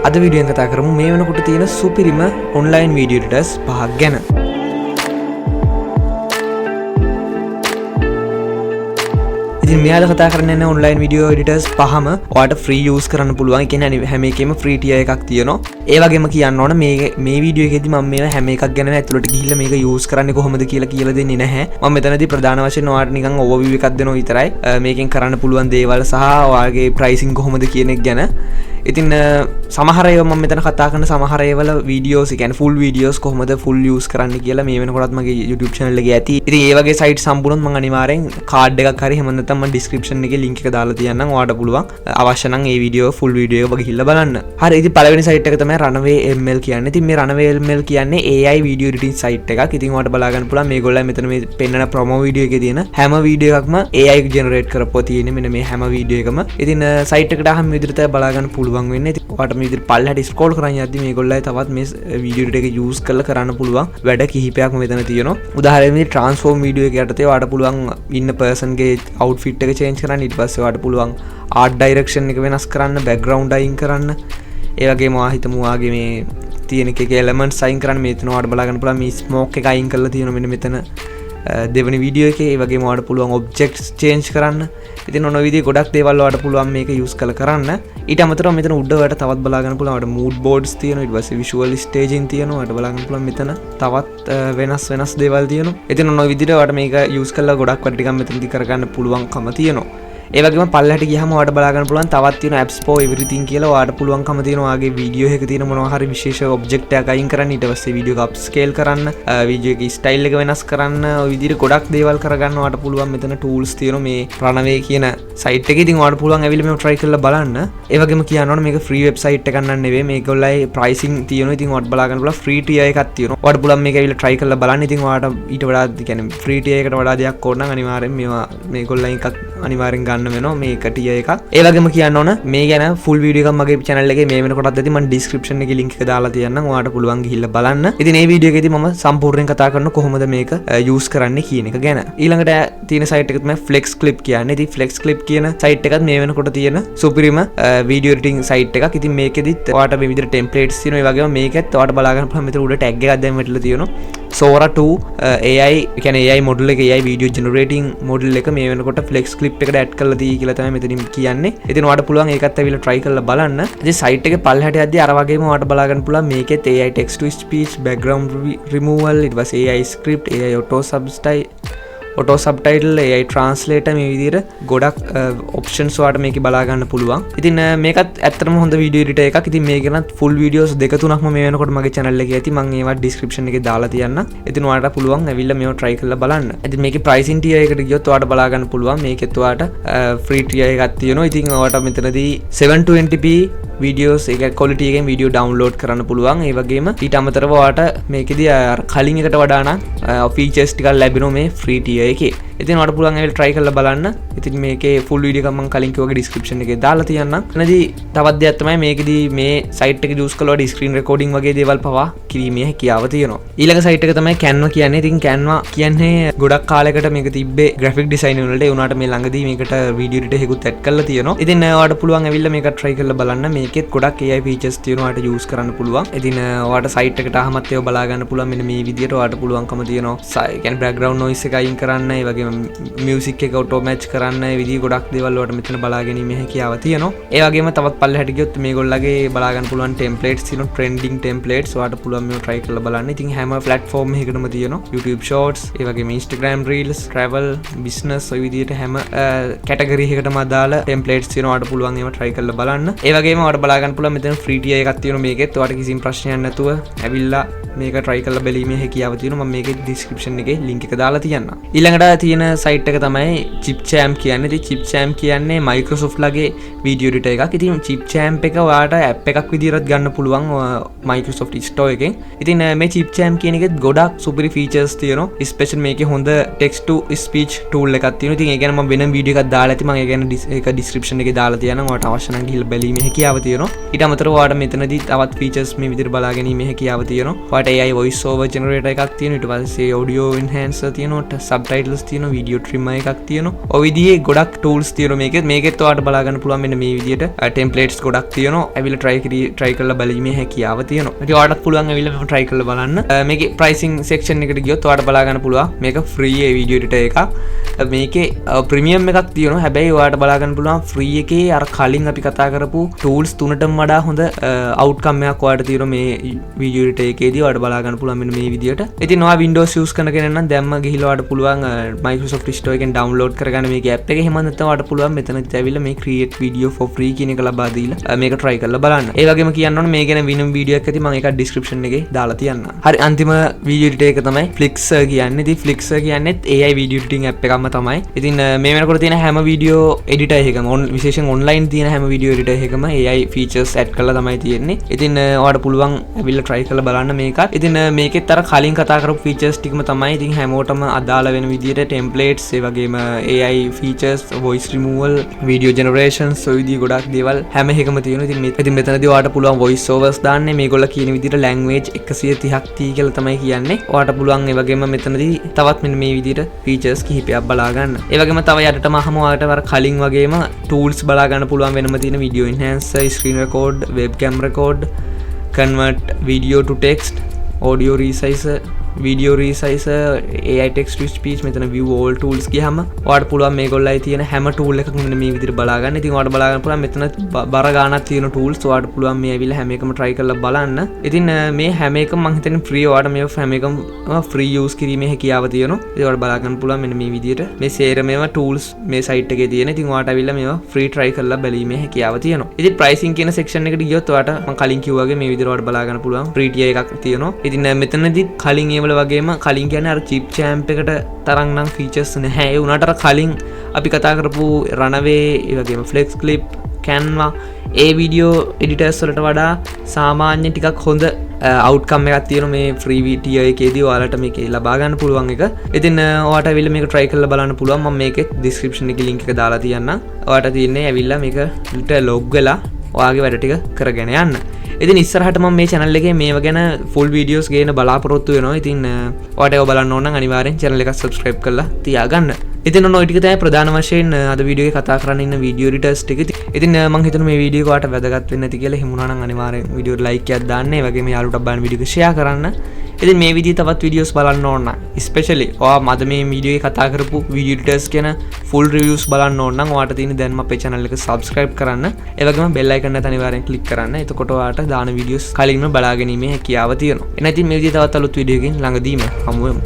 අද වීඩියෝ එකෙන් කතා කරමු මේ වෙනකොට තියෙන සුපිරිම ඔන්ලයින් වීඩියෝ එඩිටර්ස් පහක් ගැන. ඉතින් මෙයාලා කතා කරන්න යන ඔන්ලයින් වීඩියෝ එඩිටර්ස් පහම ඔයාලට ෆ්‍රී යූස් කරන්න පුළුවන්. ඒ කියන්නේ හැම එකේම ෆ්‍රී ටියර් එකක් තියෙනවා. ඒ වගේම කියන්න ඕන මේ මේ වීඩියෝ එකේදී මම මේවා හැම එකක් ගැනම ඇතුළට ගිහිල්ලා මේක යූස් කරන්නේ කොහොමද කියලා කියලා දෙන්නේ නැහැ. මම මෙතනදී ප්‍රධාන වශයෙන් ඔයාලට නිකන් ඕවර්විව් එකක් දෙනවා විතරයි. මේකෙන් කරන්න පුළුවන් දේවල් සහ ඔයාගේ ප්‍රයිසිං කොහොමද කියන එක ගැන. ඉතින් සමහර ඒවා මම මෙතන කතා කරන සමහර ඒවල වීඩියෝස්, ඒ කියන්නේ ෆුල් වීඩියෝස් කොහොමද ෆුල් යූස් කරන්න කියලා මේ වෙනකොටත් මගේ YouTube channel එකේ ඇති. ඉතින් ඒ වගේ සයිට්ස් හම්බුනොත් මම අනිවාර්යෙන් කාඩ් එකක් හරි එහෙම නැත්නම් මම ඩිස්ක්‍රිප්ෂන් එකේ ලින්ක් එක දාලා තියන්නම්. ඔයාලට පුළුවන් අවශ්‍ය නම් ඒ වීඩියෝ ෆුල් වීඩියෝ එක ගිහිල්ලා බලන්න. හරි, ඉතින් පළවෙනි සයිට් එක තමයි Runway ML කියන්නේ. ඉතින් මේ Runway ML කියන්නේ AI video editing site එකක්. ඉතින් ඔයාලට බලා ගන්න පුළුවන් මේගොල්ලෝ මෙතන මේ පෙන්නන ප්‍රොමෝ වීඩියෝ එකේ තියෙන හැම වීඩියෝ එකක්ම AI generate කරපුවා තියෙන්නේ මෙන්න මේ හැම වීඩියෝ එකම. ඉතින් සයිට් එකට ආවම මේ විදිහට තමයි බලා ගන්න පුළුවන් වෙන්නේ. ඉතින් ඔයාලට මේ විදිහට පල්ලෙහාට ස්ක්‍රෝල් කරන් යද්දි මේගොල්ලෝ තවත් මේ වීඩියෝ එඩිටර් එක යූස් කරලා කරන්න පුළුවන් වැඩ කිහිපයක්ම මෙතන තියෙනවා. උදාහරණයක් විදිහට ට්‍රාන්ස්ෆෝම් වීඩියෝ එක යටතේ ඔයාලට පුළුවන් ඉන්න පර්සන් ගේ අවුට්ෆිට් එක චේන්ජ් කරන්න. ඊට පස්සේ ඔයාලට පුළුවන් ආර්ට් ඩයිරෙක්ෂන් එක වෙනස් කරන්න, බැක්ග්‍රවුන්ඩ් අයින් කරන්න. ඒ වගේම ඔයා හිතමු ඔයාගේ මේ තියෙන එක එක එලෙමන්ට්ස් අයින් කරන්න. මෙතන ඔයාලට බලා ගන්න පුළුවන් මේ ස්මෝක් එක අයින් කරලා තියෙනවා මෙන්න මෙතන දෙවනි වීඩියෝ එකේ. ඒ වගේම ඔයාලට පුළුවන් ඔබ්ජෙක්ට්ස් චේන්ජ් කරන්න. ඉතින් ඔන විදිහේ ගොඩක් දේවල් ඔයාලට පුළුවන් මේක යූස් කරලා කරන්න. ඊට අමතරව මෙතන උඩ ඔයාලට තවත් බලා ගන්න පුළුවන් ඔයාලට මූඩ් බෝඩ්ස් තියෙනවා. ඊට පස්සේ විෂුවල් ස්ටේජින් තියෙනවා. ඔයාලට බලා ගන්න පුළුවන් මෙතන තවත් වෙනස් වෙනස් දේවල් තියෙනවා. ඉතින් ඔන විදිහට ඔයාලට මේක යූස් කරලා ගොඩක් වැඩ ටිකක් මෙතනදී කරගන්න පුළුවන්කම තියෙනවා. ඒ වගේම පල්ලෙහාට ගියාම ඔයාලට බලා ගන්න පුළුවන් තවත් තියෙන apps for everything කියලා. ඔයාලට පුළුවන්කම තියෙනවා ඔයාගේ වීඩියෝ එකක තියෙන මොනවා හරි විශේෂ ඔබ්ජෙක්ට් එකක් අයින් කරන්න, ඊට පස්සේ වීඩියෝ එක අප්ස්කේල් කරන්න, වීඩියෝ එකේ ස්ටයිල් එක වෙනස් කරන්න, ඔය විදිහට ගොඩක් දේවල් කරගන්න ඔයාලට පුළුවන්. මෙතන ටූල්ස් තියෙනවා මේ Runway කියන සයිට් එකේ. ඉතින් ඔයාලට පුළුවන් ඇවිල්ලා මේව try කරලා බලන්න. ඒ වගේම කියන්න ඕන මේක ෆ්‍රී වෙබ්සයිට් එකක් නන් නෙවෙයි, මේගොල්ලෝයි ප්‍රයිසිං තියෙනවා. ඉතින් ඔයාලට බලා ගන්න පුළුවන් ෆ්‍රී ටියර් එකක් තියෙනවා. ඔයාලට පුළුවන් මේක ඇවිල්ලා try කරලා බලන්න. ඉතින් ඔයාලට ඊට වඩා, ඒ කියන්නේ ෆ්‍රී ටියර් එකට වඩා දෙයක් ඕන නම් අනිවාර්යෙන් මේවා මේගොල්ලන් එකක් අනිවාර්යෙන් ගන්න වෙනවා මේක ටියර් එකක්. ඒ වගේම කියන්න ඕන මේ ගැන ෆුල් වීඩියෝ එකක් මගේ channel එකේ මේ වෙනකොටත් ඇති. මම ඩිස්ක්‍රිප්ෂන් එකේ ලින්ක් එක දාලා තියන්නම්. ඔයාලට පුළුවන් ගිහිල්ලා බලන්න. ඉතින් මේ වීඩියෝ එකේදී මම සම්පූර්ණයෙන් කතා කරන කොහොමද මේක යූස් කරන්නේ කියන එක ගැන. ඊළඟට තියෙන සයිට් එක තමයි Flex Clip කියන්නේ. ඉතින් Flex Clip කියන සයිට් එකත් මේ වෙනකොට තියෙන සුපිරිම වීඩියෝ එඩිටිං සයිට් එකක්. ඉතින් මේකෙදිත් ඔයාලට මේ විදිහට ටෙම්ප්ලේට්ස් තියෙනවා. ඒ වගේම මේකෙත් ඔයාලට බලා ගන්න පුළුවන් මෙතන උඩ ටැග් එකක් දැන් වැටිලා තියෙනවා. Sora 2 AI, ඒ කියන්නේ AI model එක, AI video generating model එක මේ වෙනකොට Flex Clip එකට ඇඩ් කරලා තියෙයි කියලා තමයි මෙතනින් කියන්නේ. ඉතින් ඔයාලට පුළුවන් ඒකත් ඇවිල්ලා try කරලා බලන්න. ඉතින් සයිට් එකේ පල්ලෙහාට යද්දී අර වගේම ඔයාලට බලා ගන්න පුළුවන් මේකෙත් AI text to speech, background removal, ඊට පස්සේ AI script, AI auto subtitle, auto subtitle, AI translator, මේ විදිහට ගොඩක් ඔප්ෂන්ස් ඔයාලට මේකේ බලා ගන්න පුළුවන්. ඉතින් මේකත් ඇත්තටම හොඳ වීඩියෝ එඩිටර් එකක්. ඉතින් මේක ගැනත් ෆුල් වීඩියෝස් දෙක තුනක්ම මේ වෙනකොට මගේ channel එකේ ඇති. මම ඒවා ඩිස්ක්‍රිප්ෂන් එකේ දාලා තියන්නම්. ඉතින් ඔයාලට පුළුවන් ඇවිල්ලා මේව try කරලා බලන්න. ඉතින් මේකේ ප්‍රයිසිං ටියර් එකට ගියොත් ඔයාලට බලා ගන්න පුළුවන් මේකෙත් ඔයාලට ෆ්‍රී ටියර් එකක් තියෙනවා. ඉතින් ඔයාලට මෙතනදී 720p videos, ඒ කියන්නේ ක්වොලිටි එකෙන් වීඩියෝ ඩවුන්ලෝඩ් කරන්න පුළුවන්. ඒ වගේම ඊට අමතරව ඔයාලට මේකෙදී අර කලින් එකට වඩා නම් ෆීචර්ස් ටිකක් ලැබෙනවා මේ ෆ්‍රී ටියර් එකේ. ඉතින් ඔයාලට පුළුවන් ඇවිල්ලා try කරලා බලන්න. ඉතින් මේකේ ෆුල් වීඩියෝ එකක් මම කලින් කිව්වා වගේ ඩිස්ක්‍රිප්ෂන් එකේ දාලා තියන්නම්. එතනදී තවත් දෙයක් තමයි මේකෙදී මේ සයිට් එක යූස් කළා වඩා ස්ක්‍රීන් රෙකෝඩින් වගේ දේවල් පවා කිරීමේ හැකියාව තියෙනවා. ඊළඟ සයිට් එක තමයි Canva කියන්නේ. ඉතින් Canva කියන්නේ ගොඩක් කාලයකට මේක තිබ්බේ ග්‍රැෆික් ඩිසයින් වලට. ඒ වුණාට මේ ළඟදී මේකට වීඩියෝ එඩිටර් එකකුත් ඇඩ් කරලා තියෙනවා. ඉතින් ඔයාලට පුළුවන් ඇවිල්ලා මේක try කරලා බලන්න. මේකෙත් ගොඩක් AI features තියෙනවා ඔයාලට යූස් කරන්න පුළුවන්. ඉතින් ඔයාලට සයිට් එකට ආවමත් ඒව බලා ගන්න පුළුවන්. මෙන්න මේ විදියට ඔයාලට පුළුවන්කම තියෙනවා. ඒ කියන්නේ බෑග්ග්‍රවුන්ඩ් නොයිස් එක අයින් කරන්න, ඒ වගේම මියුසික් එක ඔටෝ මැච් කරන්න, ඒ විදිහ ගොඩක් දේවල් ඔයාලට මෙතන බලා ගැනීමේ හැකියාව තියෙනවා. ඒ වගේම තවත් පල්ලෙහාට ගියොත් මේගොල්ලගේ බලා ගන්න පුළුවන් ටෙම්ප්ලේට්ස් තියෙනවා, ට්‍රෙන්ඩින් ටෙම්ප්ලේට්ස්. ඔයාලට පුළුවන් මේව try කරලා බලන්න. ඉතින් හැම ප්ලැට්ෆෝම් එකකටම තියෙනවා. YouTube Shorts, ඒ වගේම Instagram Reels, travel, business, ඔය විදිහට හැම කැටගරි එකකටම අදාළ ටෙම්ප්ලේට්ස් තියෙනවා. ඔයාලට පුළුවන් ඒවා try කරලා බලන්න. ඒ වගේම ඔයාලට බලා ගන්න පුළුවන් මෙතන ෆ්‍රී ටියර් එකක් තියෙනවා මේකෙත්. ඔයාලට කිසිම ප්‍රශ්නයක් නැතුව ඇවිල්ලා මේක try කරලා බැලීමේ හැකියාව තියෙනවා. මම මේකේ ඩිස්ක්‍රිප්ෂන් එකේ ලින්ක් එක දාලා තියන්නම්. ඊළඟට තියෙන සයිට් එක තමයි ClipChamp කියන්නේ. ඉතින් ClipChamp කියන්නේ Microsoft ලගේ වීඩියෝ එඩිටර් එකක්. ඉතින් ClipChamp එක ඔයාලට ඇප් එකක් විදිහටත් ගන්න පුළුවන් Microsoft Store එකෙන්. ඉතින් මේ ClipChamp කියන එකෙත් ගොඩක් සුපිරි ෆීචර්ස් තියෙනවා. ස්පෙෂල් මේකේ හොඳ text to speech tool එකක් තියෙනවා. ඉතින් ඒ ගැන මම වෙනම වීඩියෝ එකක් දාලා ඇති. මම ඒ ගැන ඒක ඩිස්ක්‍රිප්ෂන් එකේ දාලා තියන්නම්. ඔයාලට අවශ්‍ය නම් ගිහිල්ලා බැලීමේ හැකියාව තියෙනවා. තියෙනවා. ඊට අමතරව ඔයාලට මෙතනදී තවත් ෆීචර්ස් මේ විදිහට බලා ගැනීමේ හැකියාව තියෙනවා. ඔයාලට AI voice over generator එකක් තියෙනවා. ඊට පස්සේ audio enhancer තියෙනවා, subtitles තියෙනවා, video trimmer එකක් තියෙනවා. ඔය විදිහේ ගොඩක් tools තියෙනවා මේකෙත්. මේකෙත් ඔයාලට බලා ගන්න පුළුවන් මෙන්න මේ විදිහට templates ගොඩක් තියෙනවා. ඇවිල්ලා try කරලා බැලීමේ හැකියාව තියෙනවා. ඉතින් ඔයාලටත් පුළුවන් ඇවිල්ලා මේක try කරලා බලන්න. මේකේ pricing section එකට ගියොත් ඔයාලට බලා ගන්න පුළුවන් මේක free ඒ video editor එකක්. මේකේ ප්‍රීමියම් එකක් තියෙනවා. හැබැයි ඔයාලට බලා ගන්න පුළුවන් ෆ්‍රී එකේ අර කලින් අපි කතා කරපු ටූල්ස් තුනටම වඩා හොඳ අවුට්කම් එකක් ඔයාලට තියෙනවා මේ වීඩියෝ එඩිටර් එකේදී. ඔයාලට බලා ගන්න පුළුවන් මෙන්න මේ විදියට. ඉතින් ඔයා Windows use කරන කෙනෙක් නම් දැම්ම ගිහිල්ලා ඔයාලට පුළුවන් Microsoft Store එකෙන් ඩවුන්ලෝඩ් කරගන්න මේකේ ඇප් එක. එහෙම නැත්නම් ඔයාලට පුළුවන් මෙතනත් ඇවිල්ලා මේ create video for free කියන එක ලබා දීලා මේක try කරලා බලන්න. ඒ වගේම කියන්න ඕනේ මේ ගැන වෙනම වීඩියෝ එකක් ඇති, මම ඒක ඩිස්ක්‍රිප්ෂන් එකේ දාලා තියන්නම්. හරි, අන්තිම වීඩියෝ එඩිටර් එක තමයි Flixer කියන්නේ. ඉතින් Flixer කියන්නේත් AI video editing app එකක්ම තමයි. ඉතින් මේ වෙනකොට තියෙන හැම වීඩියෝ එඩිටර් එකකම විශේෂයෙන් ඔන්ලයින් තියෙන හැම වීඩියෝ එඩිටර් එකකම AI features add කරලා තමයි තියෙන්නේ. ඉතින් ඔයාලට පුළුවන් ඇවිල්ලා try කරලා බලන්න මේකත්. ඉතින් මේකෙත් අර කලින් කතා කරපු ෆීචර්ස් ටිකම තමයි. ඉතින් හැමෝටම අදාළ වෙන විදිහට ටෙම්ප්ලේට්ස්, ඒ වගේම AI features, voice removal, video generations, ඔය විදිහ ගොඩක් දේවල් හැම එකම තියෙනවා. ඉතින් මෙතනදී ඔයාලට පුළුවන් voice overs දාන්න. මේගොල්ලෝ කියන විදිහට ලැන්ග්වේජ් 130ක් තියෙයි කියලා තමයි කියන්නේ. ඔයාලට පුළුවන් ඒ වගේම මෙතනදී තවත් මෙන්න මේ විදිහට ෆීචර්ස් කිහිපයක් බලා ගන්න. ඒ වගේම තව යටටම අහම ඔයාලට අර කලින් වගේම ටූල්ස් බලා ගන්න පුළුවන් වෙනම තියෙන video enhancer, screen record, webcam record, convert video to text, audio resizer, video resizer, AI text to speech. මෙතන view all tools ගියාම ඔයාලට පුළුවන් මේගොල්ලයි තියෙන හැම tool එකක්ම මෙන්න මේ විදිහට බලා ගන්න. ඉතින් ඔයාලට බලා ගන්න පුළුවන් මෙතන බර ගාණක් තියෙන tools. ඔයාලට පුළුවන් මේ ඇවිල්ලා හැම එකම try කරලා බලන්න. ඉතින් මේ හැම එකම මං හිතන්නේ free. ඔයාලට මේ හැම එකම free use කිරීමේ හැකියාව තියෙනවා. ඉතින් ඔයාලට බලා ගන්න පුළුවන් මෙන්න මේ විදිහට මේ සේරම ඒවා tools මේ site එකේ තියෙන. ඉතින් ඔයාලට ඇවිල්ලා මේවා free try කරලා බැලීමේ හැකියාව තියෙනවා. ඉතින් pricing කියන section එකට ගියොත් ඔයාලට මං කලින් කිව්වා වගේ මේ විදිහට ඔයාලට බලා ගන්න පුළුවන් free tier එකක් තියෙනවා. ඉතින් මෙතනදී කලින් ඒවල වගේම, කලින් කියන්නේ අර Clipchamp එකට තරම් නම් ෆීචර්ස් නැහැ. ඒ වුණාට අර කලින් අපි කතා කරපු Runway, ඒ වගේම Flex Clip, Canva ඒ වීඩියෝ එඩිටර්ස් වලට වඩා සාමාන්‍ය ටිකක් හොඳ අවුට්කම් එකක් තියෙනවා මේ ෆ්‍රී ටියර් එකේදී ඔයාලට මේකේ ලබා ගන්න පුළුවන් එක. ඉතින් ඔයාට ඇවිල්ලා මේක try කරලා බලන්න පුළුවන්. මම මේකෙත් ඩිස්ක්‍රිප්ෂන් එකේ ලින්ක් එක දාලා තියන්නම්. ඔයාට තියෙන්නේ ඇවිල්ලා මේකට ලොග් වෙලා ඔයාගේ වැඩ ටික කරගෙන යන්න. ඉතින් ඉස්සරහට මම මේ channel එකේ මේව ගැන full videos ගේන්න බලාපොරොත්තු වෙනවා. ඉතින් ඔයාට ඒව බලන්න ඕන නම් අනිවාර්යෙන් channel එක subscribe කරලා තියාගන්න. ඉතින් ඔන්න ඔය ටික තමයි ප්‍රධාන වශයෙන් අද වීඩියෝ එකේ කතා කරන්න ඉන්න වීඩියෝ එඩිටර්ස් ටික. ඉතින් මං හිතනවා මේ වීඩියෝ එක ඔයාලට වැදගත් වෙන්න ඇති කියලා. එහෙම වුණා නම් අනිවාර්යෙන් වීඩියෝ එකට ලයික් එකක් දාන්න. ඒ වගේම යාළුවටත් බලන්න වීඩියෝ එක ෂෙයා කරන්න. ඉතින් මේ විදිහේ තවත් වීඩියෝස් බලන්න ඕන නම්, ස්පෙෂලි ඔයා මද මේ වීඩියෝ එකේ කතා කරපු වීඩියෝ එඩිටර්ස් ගැන ෆුල් රිවිව්ස් බලන්න ඕන නම් ඔයාට තියෙන දැන්ම අපේ channel එක subscribe කරන්න. ඒ වගේම බෙල් අයිකන් එක අනිවාර්යෙන් ක්ලික් කරන්න. එතකොට ඔයාට දාන වීඩියෝස් කලින්ම බලා ගැනීමේ හැකියාව තියෙනවා. එහෙනම් ඉතින් මේ විදිහේ තවත් අලුත් වීඩියෝ එකකින් ළඟදීම හමු වෙමු.